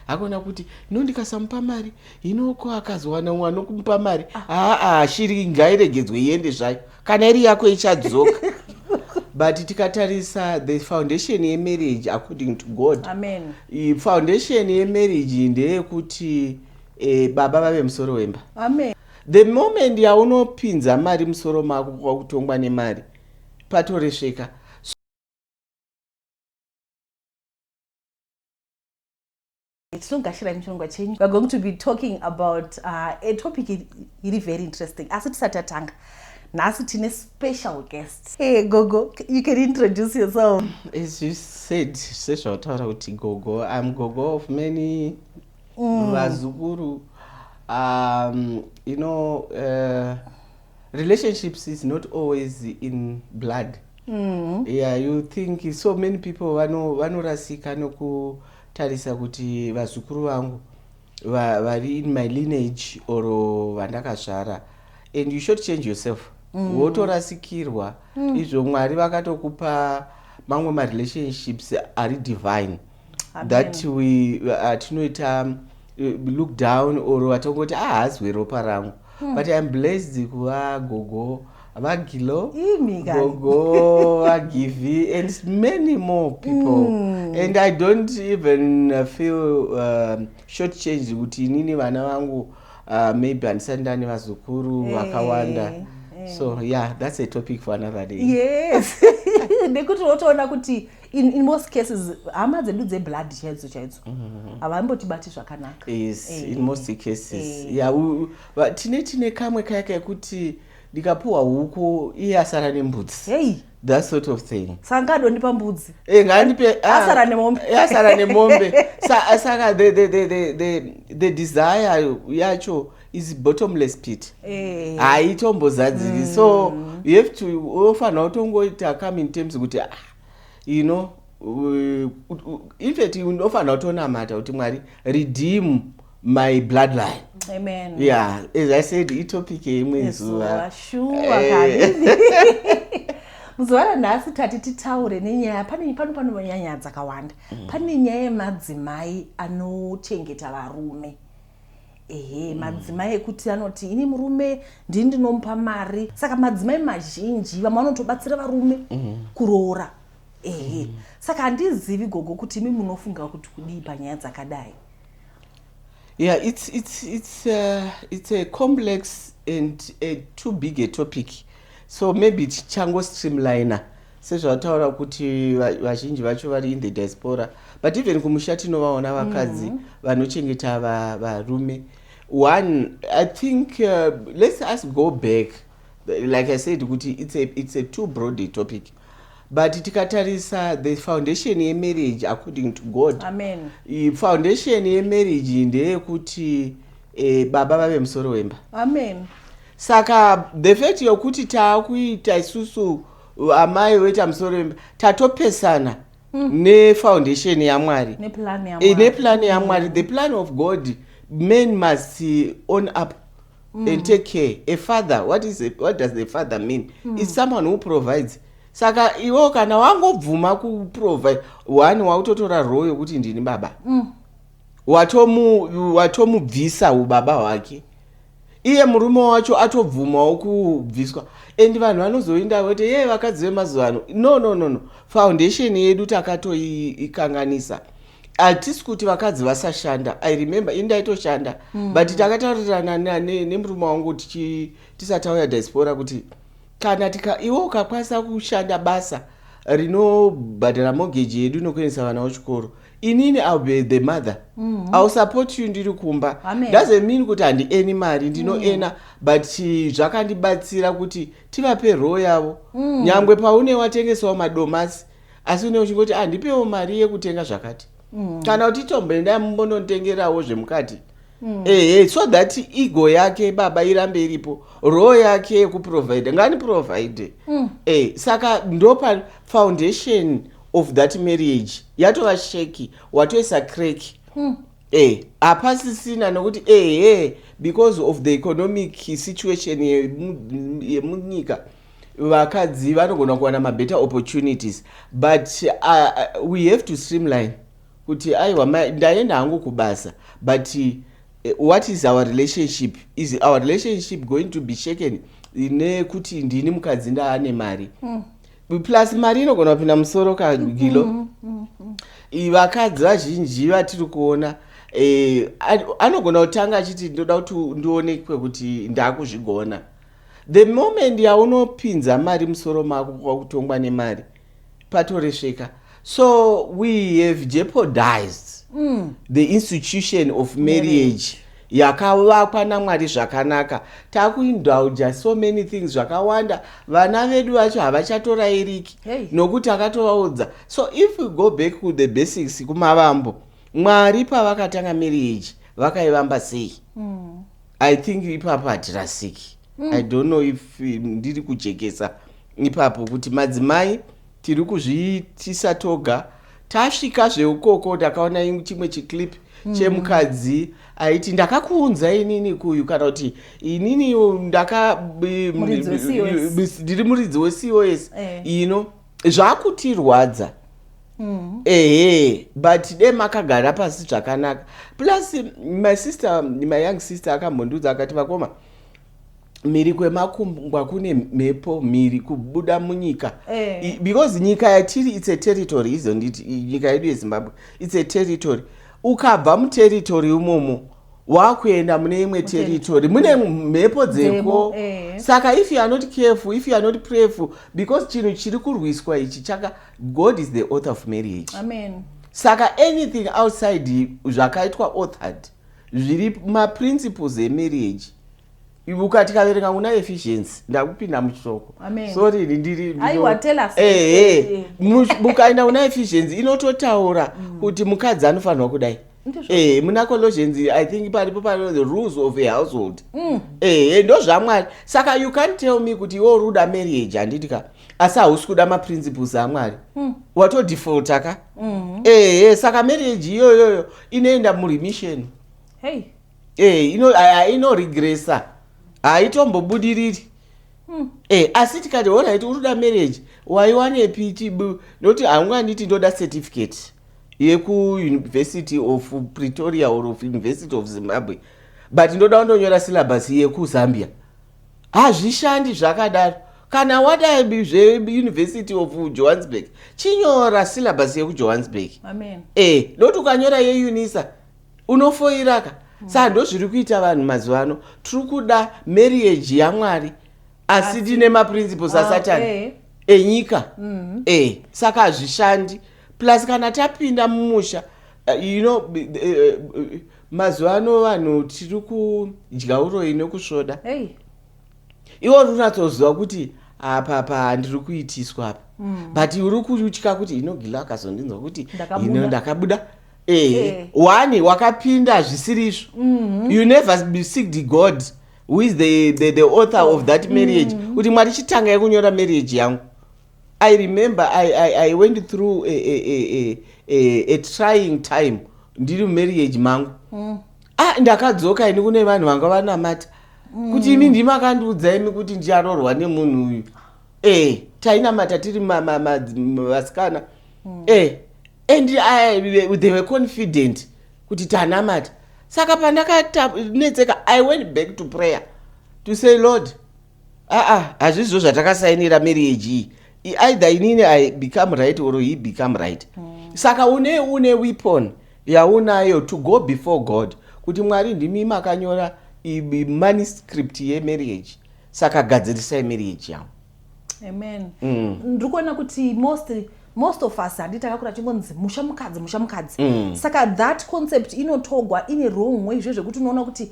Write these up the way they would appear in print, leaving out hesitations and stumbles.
Akona kuti no, ndikasamupa mari hinoko akazowana umwe anokumupa mari. Aa, shiri ngairegedzwe iende zvayo, kana iri yako ichadzoka. But tikatarisa the foundation yemarriage according to God, Amen. Foundation yemarriage ndeyekuti baba vave musoro wemba. Amen. The moment yaunopinza mari musoro mako, kwakutongwa nemari, patoresveka. Tinogashira muchirongwa chenyu. We are going to be talking about a topic iri very interesting. Asi tisati tatanga, nhasi tine special guest. Hey Gogo, you can introduce yourself. As you said, sezvautaura kuti Gogo, I'm gogo of many vazukuru. You know, relationships is not always in blood. Yeah, you think so many people vanorasika nokutarisa kuti vazukuru vangu vari in my lineage or vandakazvara, and you should change yourself. Wotorasikirwa izvo Mwari vakatokupa mamwe marelationships ari divine. Amen. That we tinoita look down or vatongoti, "Ah, haazwe ropa rangu." But I'm blessed kuva gogo vaGilo, Imi kani. gogo vaGivi and many more people. And I don't even feel short change kuti inini vana vangu, maybe handisati ndane vazukuru vakawanda. So yeah, that's a topic for another day. Yes, nekuti wotoona kuti in most cases hama dzedu dzeblood chaidzo chaidzo havambotibati zvakanaka. Yes. In most cases. Yeah, tine kamwe kaya kekuti ndikapuhwa huku, iye asara nembudzi. Hei. That sort of thing. Saka ngadondipa mbudzi. Ngandipe. Asara nemombe. Asara nemombe. Saka the desire yacho is bottomless pit. Haitombozadziki. So you have to, unofanira kutongoita come in terms kuti, ah, in fact unofanira kutonamata kuti, "Mwari, redeem my bloodline." Amen. Yeah, as I said, itopic yeimwe zuva. Zuva, shuwa. Kani muzuva ranhasi tati titaure nenyaya, pane pano nyaya dzakawanda. Pane nyaya yemadzimai anochengeta varume. Ehe, madzimai ekuti anoti, "Ini murume ndini ndinomupa mari." Saka madzimai mazhinji, vamwe vanotobatsira varume kuroora. Ehe, saka handizivi, Gogo, kuti imi munofunga kuti kudii panyaya dzakadai? Yeah, it's a complex and a too big a topic, so maybe tichango streamliner sezvataura kuti vazhinji vacho vari in the diaspora, but even kumusha tinovaona vakadzi vanochengeta varume. One, I think, let's us go back. Like I said kuti it's a too broad a topic, but tikatarisa the foundation yemarriage according to God, Amen. Foundation yemarriage ndeyekuti baba vave musoro wemba. Amen. Saka the fact yokuti taakuita isusu amai voita musoro wemba, tatopesana nefoundation yaMwari. Neplan Neplan yaMwari. The plan of God, men must own up and take care. A father, what does a father mean? Is someone who provides. Saka iwo kana wangobvuma kuprovide, one wakutotora role yokuti ndini baba. Watomubvisa ubaba hwake. Iye murume wacho atobvumawo kubviswa, and vanhu vanozoenda voti, "Ye, vakadzi vemazuva ano." No, no, no, no, foundation yedu takatoikanganisa. Hatisi kuti vakadzi vasashanda. I remember ini ndaitoshanda, but takataurirana nemurume wangu tisati tauya diaspora kuti kana tika iwe ukakwanisa kushanda basa rinobhadhara mortgage yedu nokuendesa vana kuchikoro, inini I'll be the mother. I'll support you ndiri kumba. Amen. Doesn't mean kuti handiearni mari, ndinoearna, but zvakandibatsira kuti tivape role yavo. Nyangwe paune watengesawo madomasi, asi une uchingoti, "Ah, ndipewo mari yekutenga zvakati," kana kuti, "Tomboendai mumbononditengerawo zvemukati." Ehe, so that ego yake baba irambe iripo, role yake yekuprovide, nganiprovide. Saka ndopa foundation of that marriage yatova shaky, watoisa crack. Hapasisina nokuti, ehe, because of the economic situation yemunyika, vakadzi vanogona kuwana mabetter opportunities, but we have to streamline. Kuti aiwa, ndaenda hangu kubasa, but what is our relationship? Is our relationship going to be shaken nekuti ndini mukadzi ndaane mari? Plus mari inogona kupinda musoro kagilo. Vakadzi vazhinji vatiri kuona, anogona kutanga achiti, "Ndoda kuti ndionekwe kuti ndakuzvigona." The moment yaunopinza mari musoro mako, kwakutongwa nemari, patoresveka. So we have jeopardized the institution of marriage yakavakwa naMwari zvakanaka. Takuindulge so many things zvakawanda. Vana vedu vacho havachatorayiriki nokuti akatovaudza. So if we go back to the basics, kumavambo, Mwari pavakatanga marriage vakaivamba sei? I think ipapo hatirasiki. I don't know if ndiri kujekesa ipapo kuti madzimai tiri kuzviitisa toga. Tasvika zveukoko, ndakaona chimwe chiclip chemukadzi aiti, "Ndakakuunza inini kuyu," kana kuti, "Inini ndaka Muridzi weCOS. Ndiri muridzi weCOS." Ino zvakutirwadza. Ehe, but de makagara pasi zvakanaka. Plus my sister, my young sister akambondiudza akati, "Vakoma, mhiri kwemakungwa kune mhepo, mhiri kubuda munyika." Because nyika yatiri, it's a territory, izonditi nyika yedu yeZimbabwe, it's a territory. Ukabva muterritory imomo, wakuenda mune imwe territory, mune mhepo dzeko. Dzemo, Saka if you are not careful, if you are not prayerful, because chinhu chiri kurwiswa ichi chaka, God is the author of marriage. Amen. Saka anything outside zvakaitwa authored, zviri maprinciples emarriage, ukati kaverenga kuna Ephesians, ndakupinda muchitoko. Amen. Sorry, ndiri Aiwa, tell us. Ehe. Mukaenda kuna Ephesians, inototaura kuti mukadzi anofanirwa kudai. Ndizvo. Muna Colossians, I think paripo pano the rules of a household. Ndo zvaMwari. Saka you can't tell me kuti iwe uri kuda marriage, handiti ka, asi hausi kuda maprinciples aMwari. Watodefaulta ka. Ehe, saka marriage iyoyoyo inoenda muremission. Hey. Inoregressa, haitombobudiriri. Asi tikati, alright, uri kuda marriage, waiwanepi? Nokuti haunganditi ndoda certificate yekuUniversity of Pretoria or of University of Zimbabwe, but ndoda kundonyora syllabus yekuZambia. Hazvishandi zvakadaro. Kana wada zveUniversity of Johannesburg, chinyora syllabus yekuJohannesburg. Amen. Nokuti ukanyora yeUNISA, unofoiraka. Saka ndo zviri kuita vanhu mazuva ano. Tiri kuda marriage yaMwari, asi tine maprinciples aSatani enyika. Saka hazvishandi. Plus kana tapinda mumusha, mazuva ano vanhu tiri kudya uroyi nekusvoda. Iwe uri kunatsoziva kuti apa pa ndiri kuitiswa apa, but uri kutya kuti inogila akazondinzwa kuti Ndakabuda. Ino ndakabuda. One wakapinda zvisiri izvo. You never be seeked God, who is the author of that marriage, kuti, "Mwari, chitangai kunyora marriage yangu." I remember I went through a trying time ndiri mumarriage mangu. Ah, ndakadzoka ini kune vanhu vanga vanamata kuti, "Imi ndimi makandiudza imi kuti ndicharorwa nemunhu uyu." Tainamata tiri vasikana. And they were confident kuti tanamata. Saka pandakatanetseka, I went back to prayer to say, "Lord, aa, hazvizvo zvatakasainira marriage iyi. Either inini I become right or he become right." Saka une weapon yaunayo to go before God kuti, "Mwari, ndimi makanyora manuscript yemarriage, saka gadzirisai marriage yangu." Amen. Ndiri kuona kuti most of us, handiti takakura chingonzi musha mukadzi, musha mukadzi? Saka that concept inotogwa ine wrong way, izvo zvekuti unoona kuti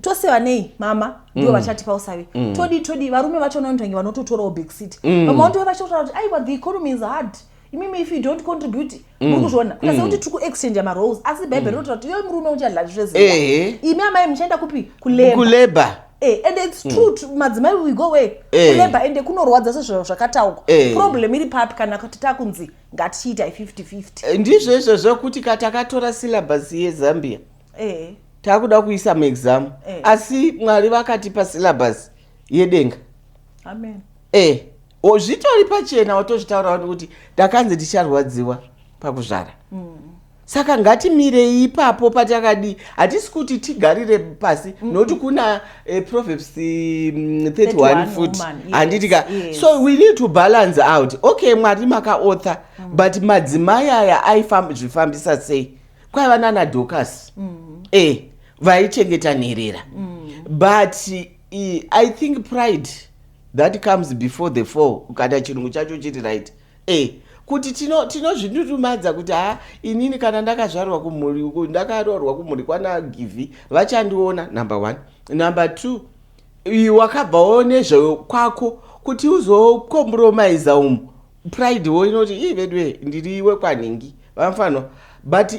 tosiva nei, mama ndivo vachatipa usavi, todi todi varume vacho vanotange vanototorawo back seat. Vamwe vanotove vachitotaura kuti, "Aiwa, the economy is hard, imimi if you don't contribute." Muri kuzviona kuita sekuti tiri kuexchange maroles, asi Bhaibheri rinotaura kuti iwe murume uchadya zvezimba, imi amai muchaenda kupi? Kulabour. Kulabour. And it's true, madzimai we go way kulabour, ende kunorwadza sezvo zvakataurwa. Problem iri papi kana kuti takunzi ngatichiitai 50-50? Ndizvo izvo zvokuti katakatora syllabus yeZambia, takuda kuisa muexam, asi Mwari vakatipa syllabus yedenga. Amen. Zvitori pachena, watozvitaura kuti ndakanzi ndicharwadziwa pakuzvara. Saka ngatimirei ipapo patakadi. Hatisi kuti tigarire pasi, nokuti kuna Proverbs 31 31 futi. Woman, yes, Handiti ka? Yes. So we need to balance out. Okay, Mwari makaotha, but madzimai aya aizvifambisa sei? Kwaiva nana Dorcas vaichengeta nherera. But I think pride that comes before the fall, kana chirungu chacho chiri right, kuti tinozvidutumadza kuti ha, inini kana ndakazvarwa kumhuri, ndakaroorwa kumhuri kwana Givhi, vachandiona. Number one. Number two, wakabvawo nezvekwako kuti uzocompromisa umu. Pride wo inoti, "Ii vedwe, ndiri wekwanhingi, vanofanirwa." But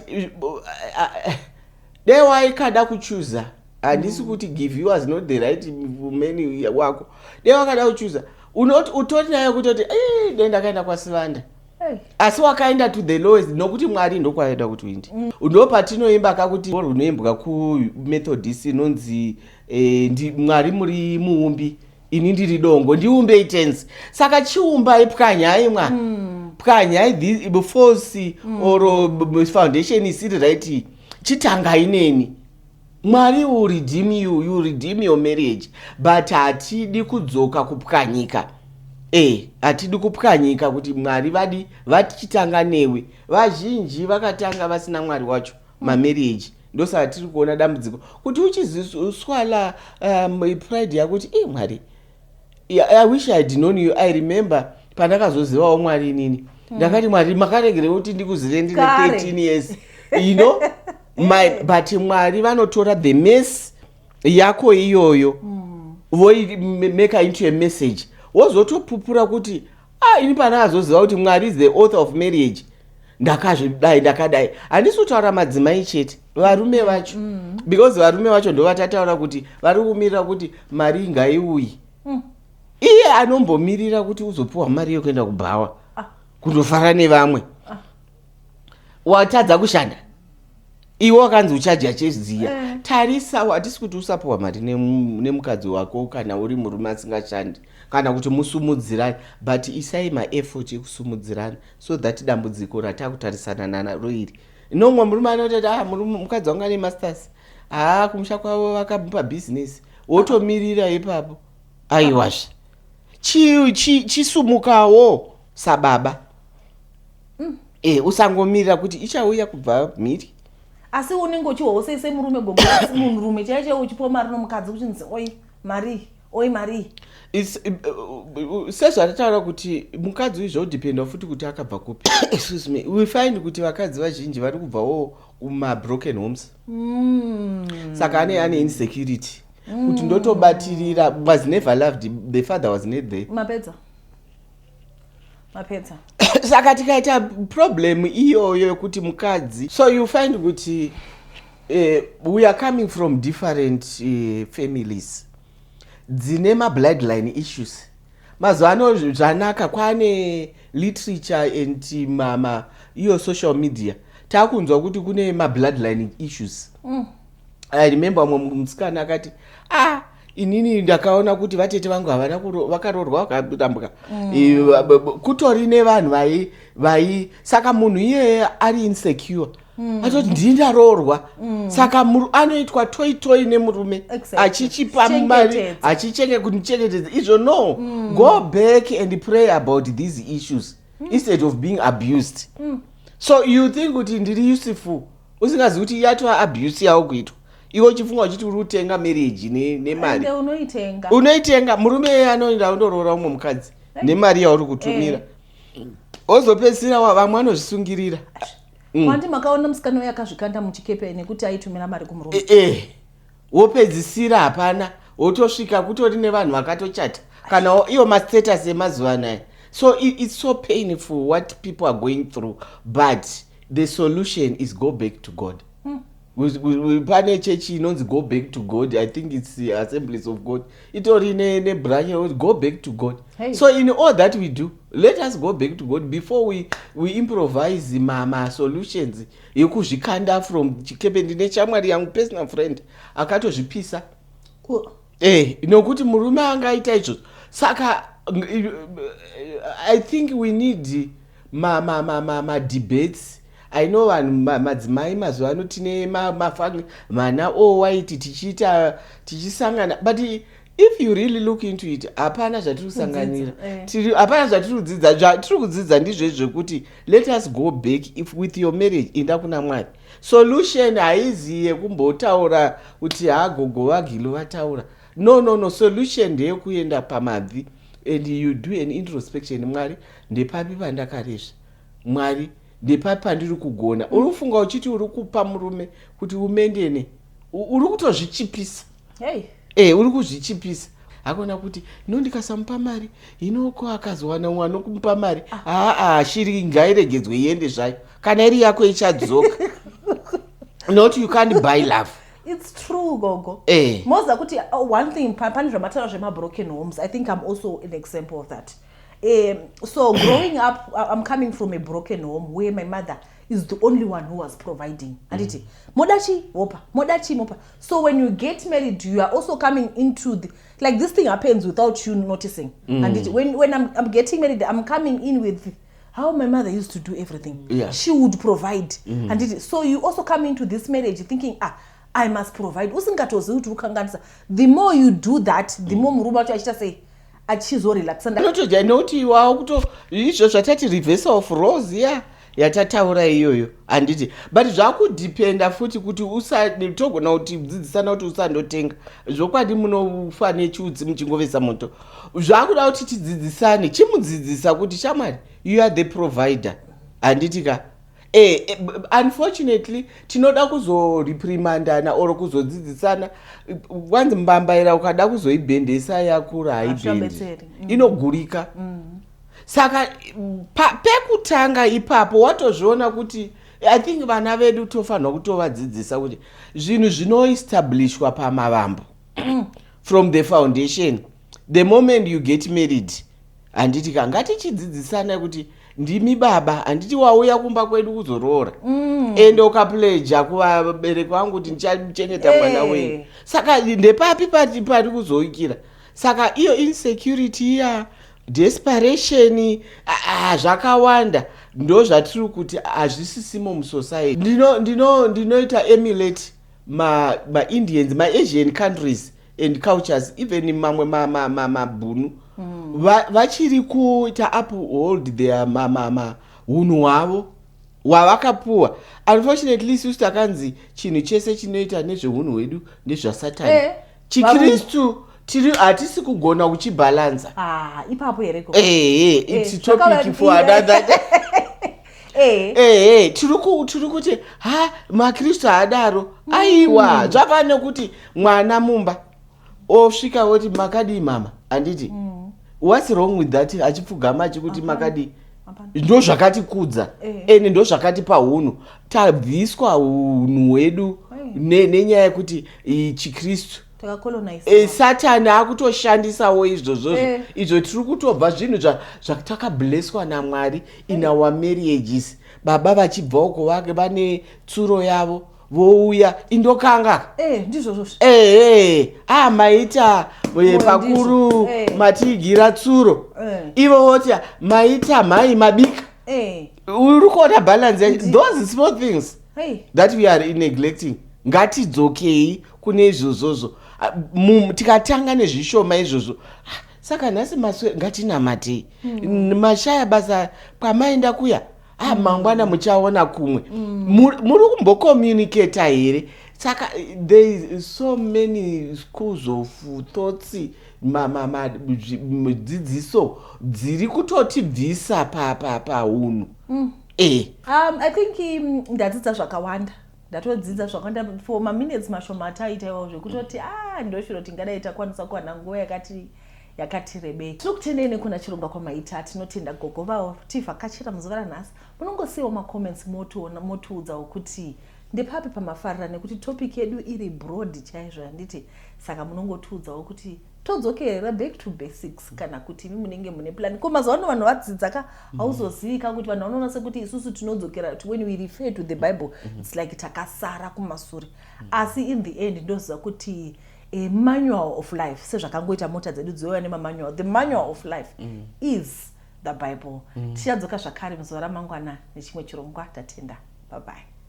dai waikada kuchuza, handisi kuti Givhi was not the right man wako. Dai wakada kuchuza, unoti utori nayo kutoti, "Ii, dai ndakaenda kwaSivanda." Hey. Asi wakaenda to the lowest, nokuti Mwari ndokwaida kuti uinde. Ndo patinoimba kakuti runoimbwa kuMethodist inonzi Mwari muri muumbi, ini ndiri dongo, ndiumbei tenzi. Saka chiumbai, pwanyai mwa pwanyai the force or foundation isiri right, chitangai neni. Mwari will redeem you, you redeem your marriage. But hatidi kudzoka kupwanyika. Hatidi kupwanyika kuti Mwari vadi vatichitanga newe. Vazhinji vakatanga vasina Mwari wacho mamarriage. Ndosaka tiri kuona dambudziko kuti uchiziswala pride yakuti, "E Mwari, I wish I had known you." I remember pandakazozivawo Mwari inini, ndakati, "Mwari, makaregere kuti ndikuzive ndine Kare. 13 years." But Mwari vanotora the mess yako iyoyo, voimake into a message, wozotopupura kuti, "Ah, ini pandakazoziva kuti Mwari is the author of marriage, ndakazvidai, ndakadai." Handisi kutaura madzimai chete, varume vacho, because varume vacho ndo vatataura kuti vari kumirira kuti mari ngaiuyi. Iye anombomirira kuti uzopiwa mari yekuenda kubhawa kundofara nevamwe. Watadza kushanda iwe, wakanzi uchadya cheziya. Tarisa, hatisi kuti usapiwa mari nemukadzi wako kana uri murume asingashandi, kana kuti musumudzirani, but isai maeffort ekusumudzirana so that dambudziko ratakutarisana naro iri nomwe. Murume anototi, "Ah, mukadzi wangu ane masters, haa, kumusha kwavo vakamupa bhizinesi," wotomirira ipapo. Aiwazve, chisumukawo sababa. Usangomirira kuti ichauya kubva mhiri. Asi unenge uchihwawo sei semurume, gogo, munhurume chaiyo chaiwo, uchipiwa mari nomukadzi, kuchinzi, "Oi mari, oi mari"? Sezvatataura kuti mukadzi uyu zvodhipenda futi kuti akabva kupi. Excuse me. We find kuti vakadzi vazhinji vari kubvawo kumabroken homes. Saka ane insecurity kuti ndotobatirira, was never loved, the father was not there. Mapedza, mapedza. Saka tikaita problem iyoyo yekuti mukadzi, so you find kuti we are coming from different families dzine mabloodline issues. Mazuva ano zvanaka, kwane literature and mama iyo social media, taakunzwa kuti kune mabloodline issues. I remember mumwe musikana akati, "Ah, inini ndakaona kuti vatete vangu havana vakaroorwa vakarambwa." Kutori nevanhu vai saka munhu iyeye ari insecure, atoti, "Ndini ndaroorwa." Saka anoitwa toi toi nemurume, achichipa mari, Chengetedza. achichenge kunichengetedza izvo. No, go back and pray about these issues instead of being abused. So you think kuti ndiri useful, usingazivi kuti yatova abuse yawo kuitwa, iwe uchifunga uchiti uri kutenga marriage nemari. Ende unoitenga. Unoitenga. Murume iye anoenda undoroora umwe mukadzi nemari yauri kutumira, ozopedzisira vamwe vanozvisungirira. Wandi makaona musikana uyo akazvikanda muchikepe nekuti aitumira mari kumurume. Wopedzisira hapana, wotosvika kutori nevanhu vakatochata kana iwo mastatus emazuva anaya. So it's so painful what people are going through, but the solution is go back to God. Pane chechi inonzi Go Back to God. I think it's the Assemblies of God, itori nebranch inonzi Go Back to God. Hey. So in all that we do, let us go back to God before we improvise masolutions ekuzvikanda from chikepe. Ndine shamwari yangu, personal friend, akatozvipisa. Nokuti murume angaita izvozvo. Saka I think we need madebates. I know vanhu, madzimai mazuva ano tine mana all white, tichiita, tichisangana, but if you really look into it, hapana zvatiri kusanganira. Hapana zvatiri kudzidza. Zvatiri kudzidza ndizvo zvekuti let us go back. If with your marriage, inda kuna Mwari. Solution haizi yekumbotaura kuti hagogo vagilo vataura. No, no, no. Solution ndeyekuenda pamabvi and you do an introspection. Mwari, ndepapi pandakaresva? Mwari, ndepapi pandiri kugona? Uri kufunga uchiti uri kupa murume kuti umendene, uri kutozvichipisa. Hey. Uri kuzvichipisa. Hakuna kuti no, ndikasamupa mari hinoko akazowana umwe anokumupa mari. Haa, shiri ngairegedzwe iende zvayo. Kana iri yako ichadzoka. Not, you can't buy love. It's true, gogo. Moza kuti one thing, pane zvamataura zvemabroken homes, I think I'm also an example of that. So growing up, I'm coming from a broken home where my mother is the only one who was providing, anditi? Moda chi wopa, moda chi mopa. So when you get married, you are also coming into the, like, this thing happens without you noticing, anditi? When I'm getting married, I'm coming in with how my mother used to do everything. She would provide, anditi? So you also come into this marriage thinking, "Ah, I must provide," usingatozivi kuti ukanganisa. The more you do that, the more murume wacho achiita sei, achizorelaxa. Unotoja nokuti wakuto izvo zvatati reversal of roles iya yatataura iyoyo, handiti? But zvakudhipenda futi kuti togona kuti dzidzisana kuti usandotenga. Zvokwadi munofa nechiutsi muchingovesa moto. Zvakuda kuti tidzidzisane. Chimudzidzisa kuti, "Shamwari, you are the provider," handiti ka? Unfortunately tinoda kuzoreprimandana or kuzodzidzisana. Kwanzi mbambaira ukada kuzoibhendesa yakura, haibhendi. Hazvabetseri. Inogurika. Saka pekutanga ipapo watozviona kuti I think vana vedu tofanirwa kutovadzidzisa kuti zvinhu zvinoestablishwa pamavambo, from the foundation. The moment you get married, handiti ka? Ngatichidzidzisana kuti ndimi baba, handiti? Wauya kumba kwedu kuzoroora, ende ukapledger kuvabereki vangu kuti ndichachengeta mwana wenyu. Saka ndepapi pari kuzoikira? Saka iyo insecurity iya, desperation, zvakawanda ndo zvatiri kuti hazvisisimo musociety. Ndinoita emulate maIndians, maAsian countries and cultures, even mamwe mabhunu vachiri kuita uphold their hunhu hwavo hwavakapuwa. Unfortunately, isusu takanzi chinhu chese chinoita nezveunhu hwedu ndezvasatani. Chikristu tiri hatisi kugona kuchibhalanza. Ah, ipapo here ko? Ehe. It's topic for another day. Ehe, tiri kuti ha, makristu haadaro. Aiwa, zvava nekuti mwana mumba osvika oti, "Makadii mama?" Handiti? What's wrong with that? Achipfugama achikuti, "Makadii?" Hapana. Ndo zvakatikudza. Ende ndo zvakatipa hunhu. Tabviswa hunhu hwedu nenyaya yekuti chikristu. Takacolonize. Satani akutoshandisawo izvozvozvo. Izvo tiri kutobva zvinhu zvatakabhleswa naMwari in our marriages. Baba vachibva uko vake vane tsuro yavo, vouya indokanga. Ndizvozvo. Ehe, a maita Moyo. Pakuru. Ndizvo. Matiigira tsuro. Ivo voti, "Maita mhai, mabika." Uri kuona balance yacho? Those small things that we are neglecting. Ngatidzokei kune izvozvozvo. Ah, tikatanga nezvishoma izvozvo. Ah, saka nhasi maswe ngatinamatei. Mashaya basa kwamaenda kuya, ah, mangwana muchaona kumwe. Muri kumbocommunicata here? Saka there is so many schools of thoughts, dzidziso dziri kutotibvisa pahunhu. I think ndadzidza zvakawanda, ndatodzidza zvakawanda for maminutes mashoma ataita iwawo, zvekutoti a ndoshuro tingadai takwanisa kuwana nguva yakati rebei. Tinokutendei nekuna chirongwa kwamaita. Tinotenda gogo vavo tivhakachira muzuva ranhasi. Munongosiyawo macomments, motoona, motiudzawo kuti ndepapi pamafarira, nekuti topic yedu iri broad chaizvo, handiti? Saka munongotiudzawo kuti todzokera back to basics, kana kuti imi munenge mune plan. Ko mazuva ano vanhu vadzidza ka, hauzozivika kuti vanhu vanoona sekuti isusu tinodzokera. When we refer to the Bible, it's like takasara kumasure. Asi in the end ndoziva kuti a manual of life, sezvakangoita mota dzedu dzouya nemamanual, the manual of life is the Bible. Tichadzoka zvakare muzuva ramangwana nechimwe chirongwa. Tatenda. Bye bye.